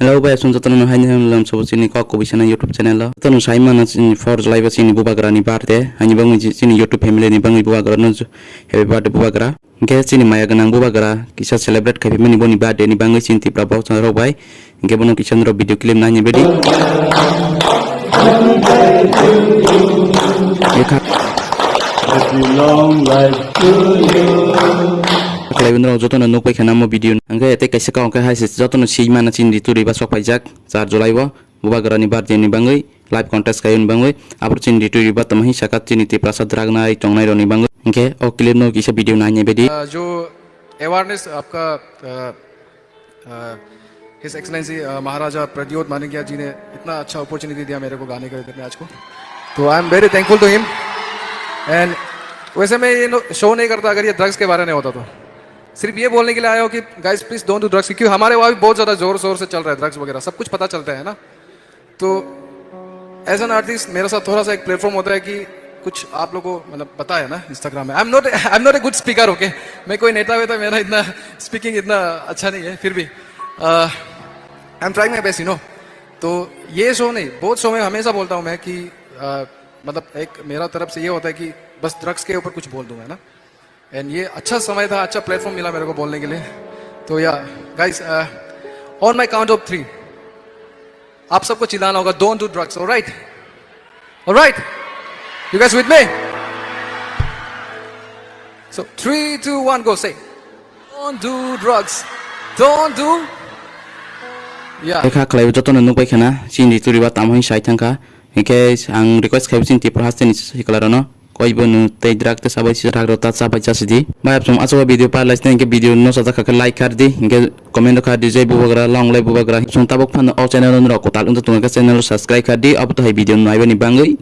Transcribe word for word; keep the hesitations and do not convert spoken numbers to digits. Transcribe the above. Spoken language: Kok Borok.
Hello bai, aswng jotono no haini haini lam sobo chini kok kubui sana YouTube channel o. Jotono sai mano chini four July bo chini bubagra ni birthday. Haini bangwi chi-, chini YouTube family ni bangwi bubagra no ju-, happy birthday bubagra. Hingke chini maya gwnang bubagra kisa celebrate khaiphaimani boni birthday ni bangwi chini Tipra boksa rok bai. Hingke bono kisa norok video clip naini bedi. Ekha. Happy long life to you. Khlai norok jotono nukbai khana mo video. Hingke tei kaisa kok hingke hai se jotono si mana chini ritu riba sok paijak char July o. Bubagrani birthday ni bangwi live contest khaiyoni bangwi abro chini ritu riba tamo hi saka chini Tiprasa drug nai tongnai roni bangwi. Hingke o clip no kisa video naini bedi. अ, जो अवेयरनेस आपका, अ, अ, his excellency, अ, महाराजा प्रद्योत मानिंग्या जी ने इतना अच्छा अपॉर्चुनिटी दिया मेरे को गाने का इधर में आज को, तो I am very thankful to him. And वैसे मैं ये नो-, शो नहीं करता अगर ये ड्रग्स के बारे में होता तो। सिर्फ ये बोलने के लिए आया हूँ कि guys, please don't do drugs, क्योंकि हमारे वहाँ भी बहुत ज़्यादा ज़ोर शोर से चल रहा है ड्रग्स वगैरह, सब कुछ पता चलता है ना। तो एज एन आर्टिस्ट मेरे साथ थोड़ा सा एक प्लेटफॉर्म होता है कि कुछ आप लोगों को, मतलब, पता है ना, इंस्टाग्राम में। I am not, I am not a good speaker, okay. मैं कोई नेता वेता, मेरा इतना स्पीकिंग इतना अच्छा नहीं है, फिर भी I am trying my best, you know. तो ये शो नहीं, बहुत शो में हमेशा बोलता हूँ मैं कि, अ, मतलब, एक मेरा तरफ से ये होता है कि बस ड्रग्स के ऊपर कुछ बोल दूँ, है ना। एंड ये अच्छा समय था, अच्छा प्लेटफॉर्म मिला मेरे को बोलने के लिए। तो या guys, on my count of three, आप सबको चिल्लाना होगा, don't do drugs, alright? Alright, you guys with me? So three, two, one, go, say, don't do drugs, don't do. या। Ekha khlai jotono nukbai khana chini ritu riba tamo hin sai thangkha. Hingke ang request khaibo chini Tipra hasteni sikla rano. Koibo nu tei drug tei sabai si drug rok ta chabai chasidi. Bai absong achawa video pa lai hingke video no sajak kha khe like khar di. Hingke comment rok khar di jai bubagra long lai bubagra. Song tabok phano o channel no rok kotal wngtong khe channel subscribe khar di. Abo to hai video no naibani bangwi.